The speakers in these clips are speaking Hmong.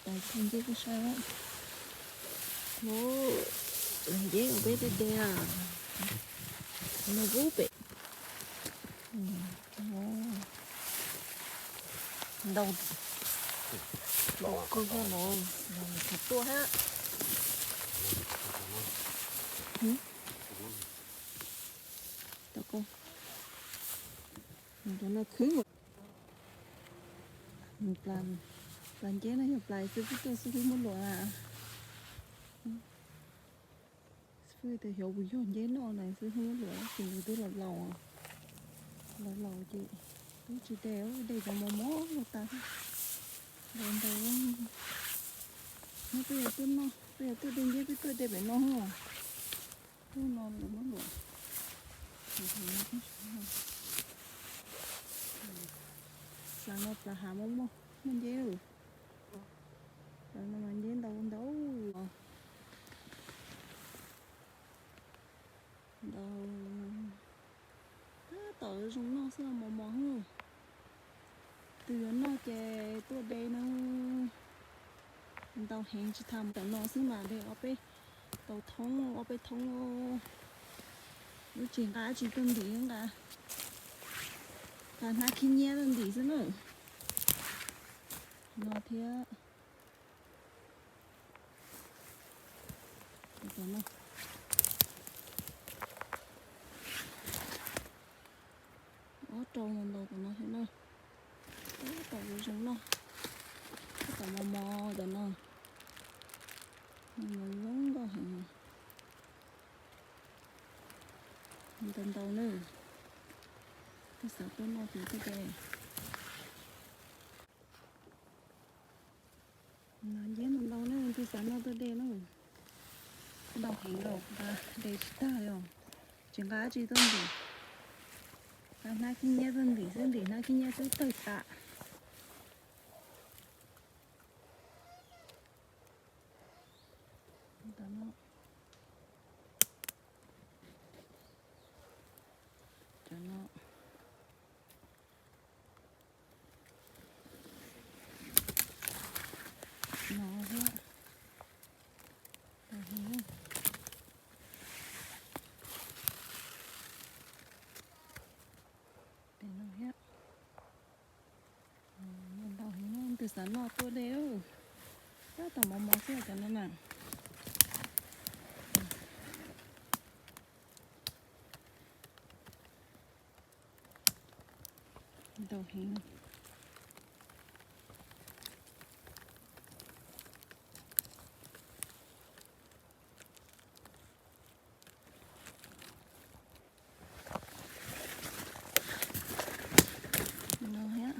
Tais nceb kuj sai. Nceb peb tej de no pub pem. Ntau, ntau kawg no, tuaj hab. Cov no khwb. Plas nceb no yog plas xwb, peb tuaj xwb peb muab luam na. Xwb tias xyov puas yog nceb noj na xwb peb muab luam, ces nws twb los laus, los laus ces twb tsis de, de cov mos mos los tas. Ntau ntau. Nyob peb yuav tuaj noj, peb yuav tuaj de nceb peb tuaj de pem no. Lub no muab luam. Plas no plas hav muaj muaj, muaj nceb. Plas no mas nceb ntau ntau. Ntau. Tab tom zoo noj xwb, mos mos xwb. Tus yuav noj ces tuaj de na. Ntau heev tsis tham, cov no xwb mas de ob peb tau thoob, ob peb thoob. Lub tsis nqa tsis tuaj ntim, nqa, nqa hnab khib nyiab tuaj ntim xwb na. No thiab. Ob rau no ntau tom no thiab na. Tab tom zoo noj, tab tom mos mos tom no. Mos mos zoo nkauj heev. Ntau ntau na. Twb xav tuaj noj ces tuaj de. Nceb ntau ntau na, twb xav noj tuaj de na. Ntau heev los nqa de tsis tag li os. Tsis nqa dab tsi tuaj ntim. Nqa hnab khib nyiab tuaj ntim xwb, ntim hnab khib nyiab xwb tawg tas. Cov no. No thiab. Ntau heev. Tes no thiab. Ntau heev, twb xav noj tuaj de. Tab tom mos mos xwb cov no na. Ntau heev. No thiab.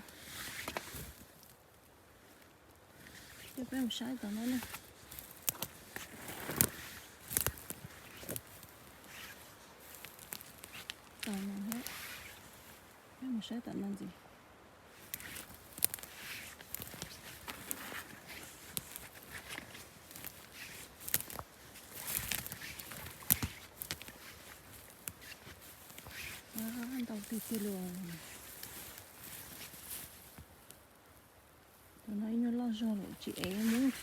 Coj peb mus saib tom no na. Tom no thiab. Peb mus saib tom no ntxiv. Ntau tiag tiag li os. Cov no ib nyuag loj zog lawm tsis ev mus.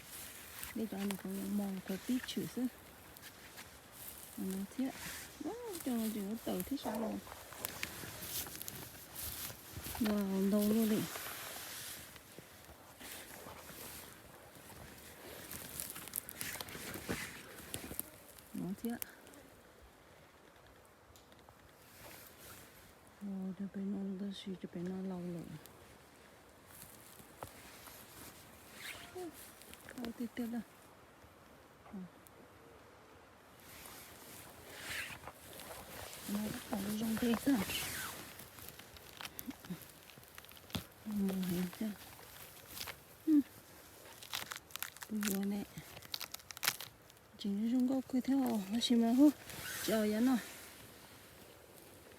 Dej cov no kuv mos kuv pib tshwm xwb. Thiab, cov no tseem yuav tawm thiab sab los. Ntau luaj li. No thiab. Cov pem no tab sis cov pem no laus lawm. Tiag tiag lawm. No tab tom zoo nkauj xwb. Mus heev thiab. Kuv yuav ne. Tseem zoo nkauj kawg thiab os, tab sis mas hu, tsis aus yav no.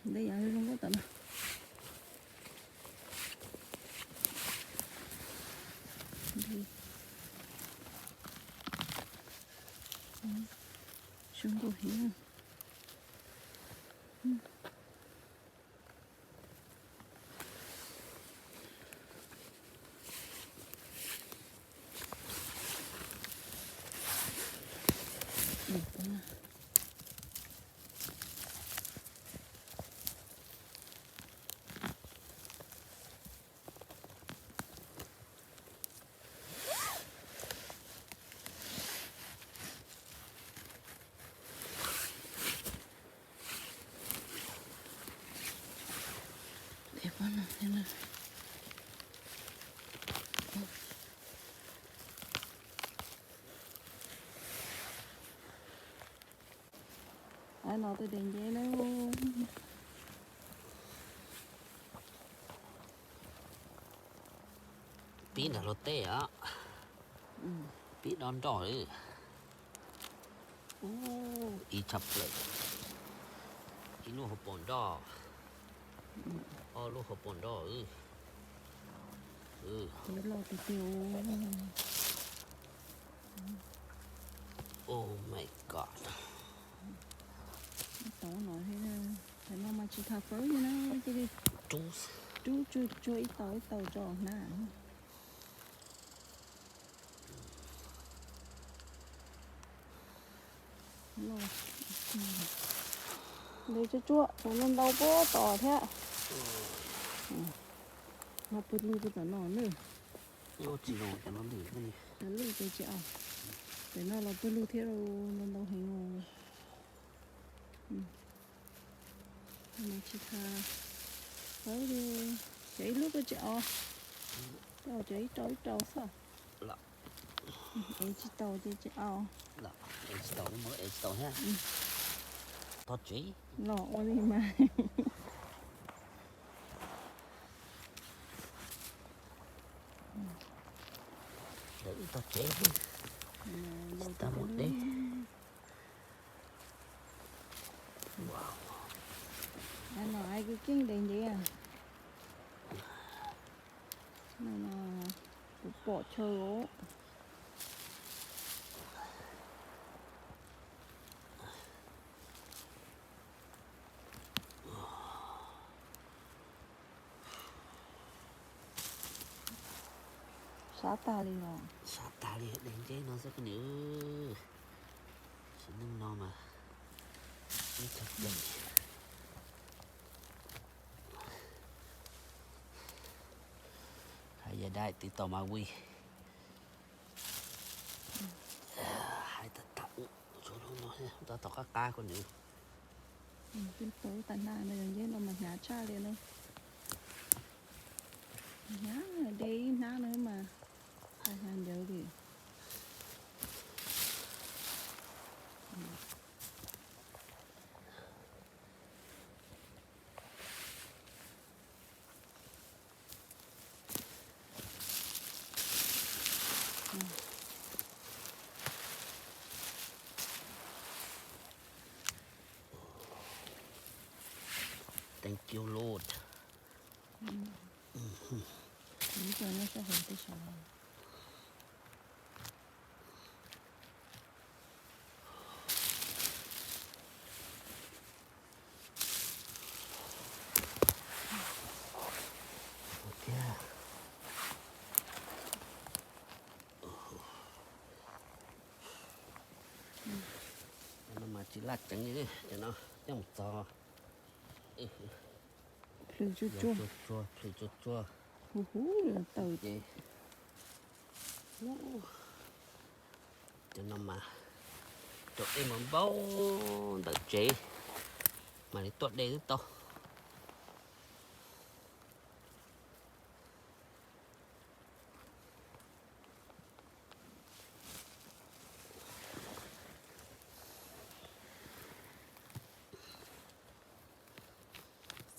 Ntej yav zoo nkauj tom no. Zoo nkauj heev. Tab no tej daim nceb na. Pib nram hluav taws os. Pib dob nroj lawm. Ib tshaj plaws. Ib lub hauv paus nroj. Ob lub hauv paus nroj. Loj tiag tiag. Oh my God. Tau no thiab, tam no mas tsis tham fawb li na, cia li rub tsuag tsuag ib tau ib tau tso hnab. Ntev tsuag tsuag, tam no ntau puag tod thiab. Los puag lug rau tom no na. Cov lwj ces tsis aus. Tam no los puag lug thiab, ntau ntau heev. Mas tsis tham fawb li, cov ib lub koj tsis aus, koj cov ib rau ib rau xwb. Ev tsis tau ces tsis aus. Ev tsis tau, muab ev tsis tau thiab. Tog tsev. Los ua li mas. Lawv wb tog tsev xwb. Tsis tau mus deb. Wow. Ai no ai kwv keej daim nceb. No no, kuv pom chaw os. Sab tag li los. Sab tag li daim nceb no xwb koj niam. Sim neej no mas ib txog plaws. Hais yam dai tiv tauj mas vij. Hais tag tag ub, tsuav lub no tab tom qab qab koj niam. Tau tas hnab no yog nceb no mas hnyav tshaj li na. Hnyav de ib hnab no mas hnyav ncawv li. Thank you, Lord. Cov no mas tsis laj ceev li, cov no coj mus txog. Plhws tsuag tsuag, plhws tsuag tsuag. Huv huv tawm. Cov no mas rau dej mas npau ntawm tsev, mam li tuaj de twb tau.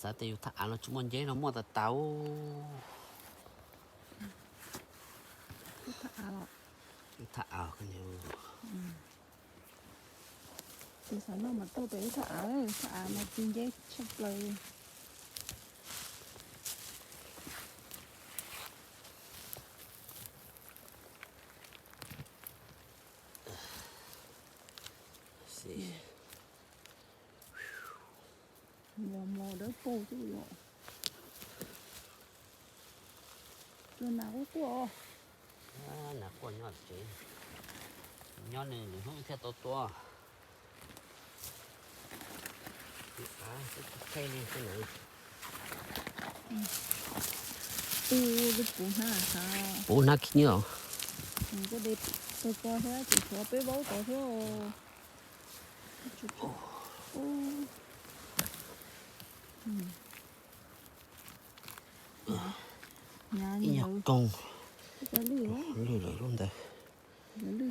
Xav tias yus thaj av no tsis muaj nceb no muaj tas tas. Thaj av, thaj av. Tus xav noj mas tuaj pem ib thaj av, thaj av mas ci nceb tshaj plaws li. Mos mos dawb paug xwb yom. Tus nas quaj quaj. Nas quaj nyob tsev, nyob nws lwm hnub thiaj tau tua. Av xwb tsis tsheej li xwb na. Tus puv hnab, puv hnab khib nyiab. Koj de tau tso thiab, tseem tshuav peb vaub tod thiab. Ib nyuag koog, lwj lawm lub ntawd.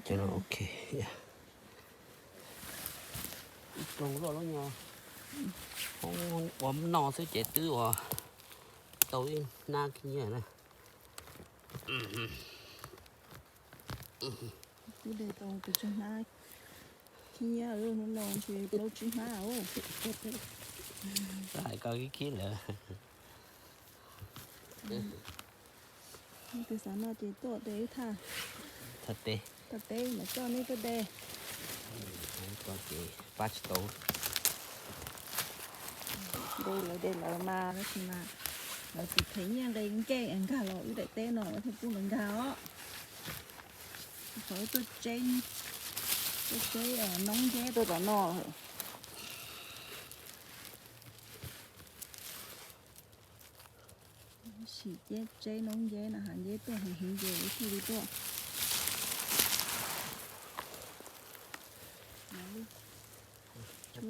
Cov no ok. Ploog luaj lub nyuag hoob ua noj xwb ces twb ua tau ib hnab khib nyiab na. Twb de tau pes tsawg hnab khib nyiab, hnub no ntshe plaub tsib hnab os. Hais koj khib khib lawm. Neb tus xav noj ces tuaj de ib thaj. Thaj teb. Thaj teb mas coj neb tuaj de. Ces pab tsis tau. Ntu lawv de lawv mas, tab sis mas lawv tsis them nyiaj nqi nkej nkag los wb daim teb no lawv thiaj pub lawv nkag os. Qhov wb tuaj tseb, tuaj tseb noob nceb tuaj tom no. Sim ceb tseb noob nceb na, hav nceb tuaj heev heev ces wb thiaj li tuaj. Ib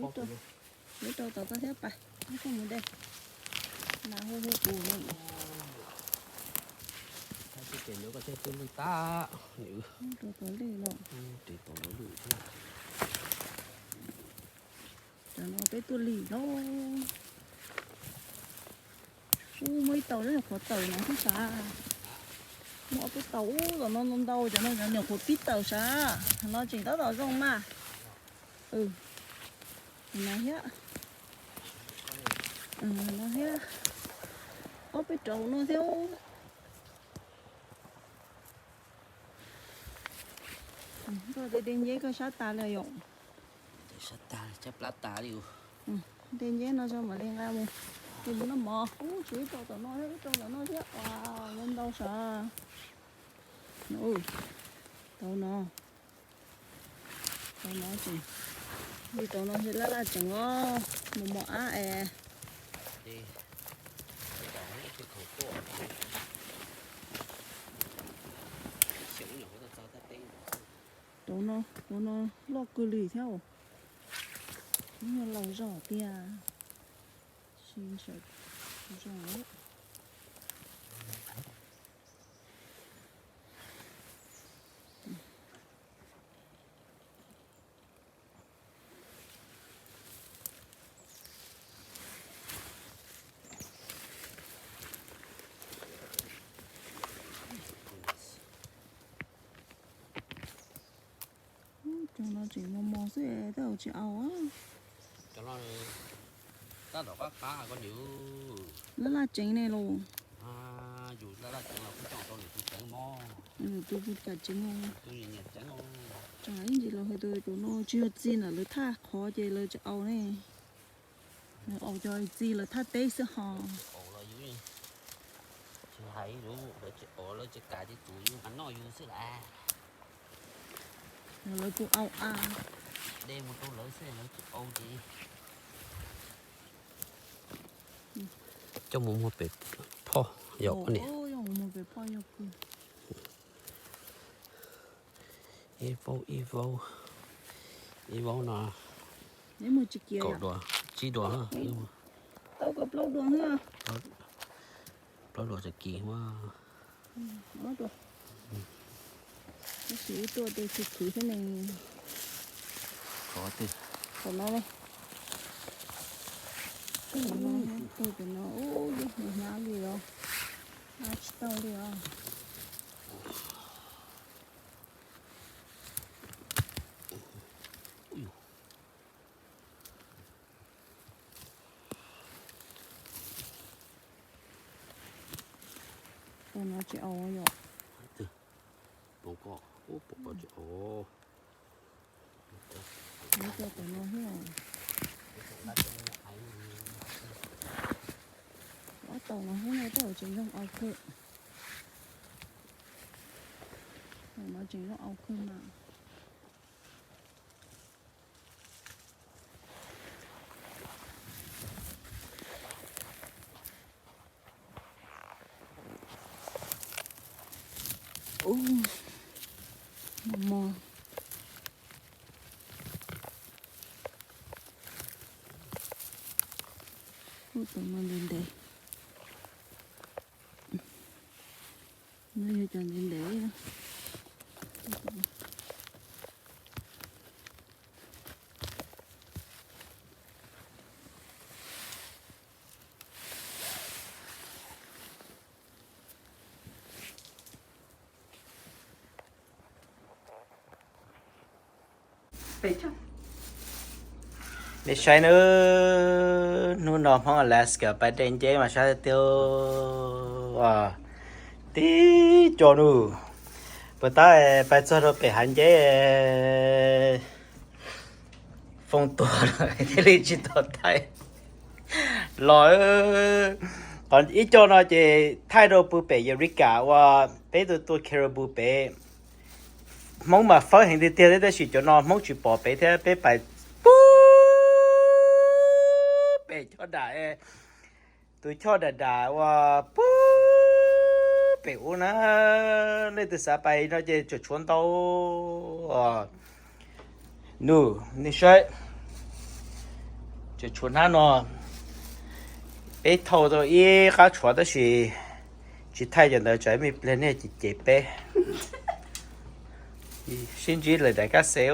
rau tom toj thiab pas, ib tug mus de. Nas hu hu kuv. Tab sis ces ntawd koj thiaj twb lwj tag. Rau tom lwj no. Ris tau lawv lwj thiab. Cov no peb tuaj lig no. Ub, muaj ib tau lawv nyuam qhuav tawm no thiab sav. Muaj ob peb tau ub tom no ntau ntau, cov no cov nyuam qhuav pib tawm sav. No tseem tab tom zoo mas. No thiab. No thiab. Ob peb rau no thiab. Koj de nceb koj sab tas li yom? Sab tas, sab plab tas li. De nceb no tso mam li nqa mus. Mus noj mov, ub, tshuav ib tau tom no thiab, ib tau tom no thiab, ua, ntau sav. Tau no, tau no tseem, li tau no laj laj tseem os, mos mos ab es. Tau no, tau no loj kawg li thiab. Ub, yog laus zog tiag. Sim sawv zoo. Cov no tseem mos mos xwb, tej zaum tsis aus. Cov no tab tom qab qab koj niam. Laj laj tseev ne los. Yus laj laj tseev los kuj coj tau niam tus tseev mog. Tus kuj kam tseev os. Tus niam tseev os. Tsam ib ntsis los hais tias cov no tsis yog txi ntawm lawv thaj qhov ces lawv tsis aus ne. Lawv aus cov txi lawv thaj teb xwb ho. Tsis hais lawv tsis aus, lawv tsis kam ces tus yus mas noj yus xwb las. Lawv kuj aus a. De mus rau lawv xwb lawv tsis aus ces coj mus muag pem phoj yom. Ib vaub ib vaub, ib vaub no kaum dua, tsib dua. Tau plaub dua, plaub dua tsis kis. Tab sis wb tuaj ces khwv khwv thiab ne. Qhov twg? Qhov no ne. Qhov no, ub, tus no ub, yeej mus hnab li os. Hnab tsis tau li os. Tus no tsis aus yom. Pom koj, ub, pom koj tsis aus. Nyob rau tom no thiab. Ob tau no thiab no tej zaum tseem zoo aus kawg. Tom no tseem zoo aus kawg mas. Ub, mos mos. Ub, tom no ntev ntev. No yog cov ntev ntev. Ub, tom no. Nej saib nawb, hnub no Hmoob Alaska pais de nceb mas sab tiag, tib co nub puas tab pais txog rau pem hav nceb, foob tuag lawm thiaj li tsis tau thaij los. Qhov ib co no ces thaij rau pw pem Eureka uas peb tus tua caribou pem. Hmoob mas fawb heev tiag tiag thiab, tab sis cov no Hmoob tsis pom pem thiab, peb pais pub pem choj dam, tus choj dam dam uas pub pem ub na. Nej twg xav pais no ces tseem tshuav ntau. Nub, nej saib, tseem tshuav hnab no. Peb thauj tau ib qab tshuav tab sis tsis thaij cov ntawd tsam ib me pliag nej ces cem peb. Sib ntsib lawm daim kab xev.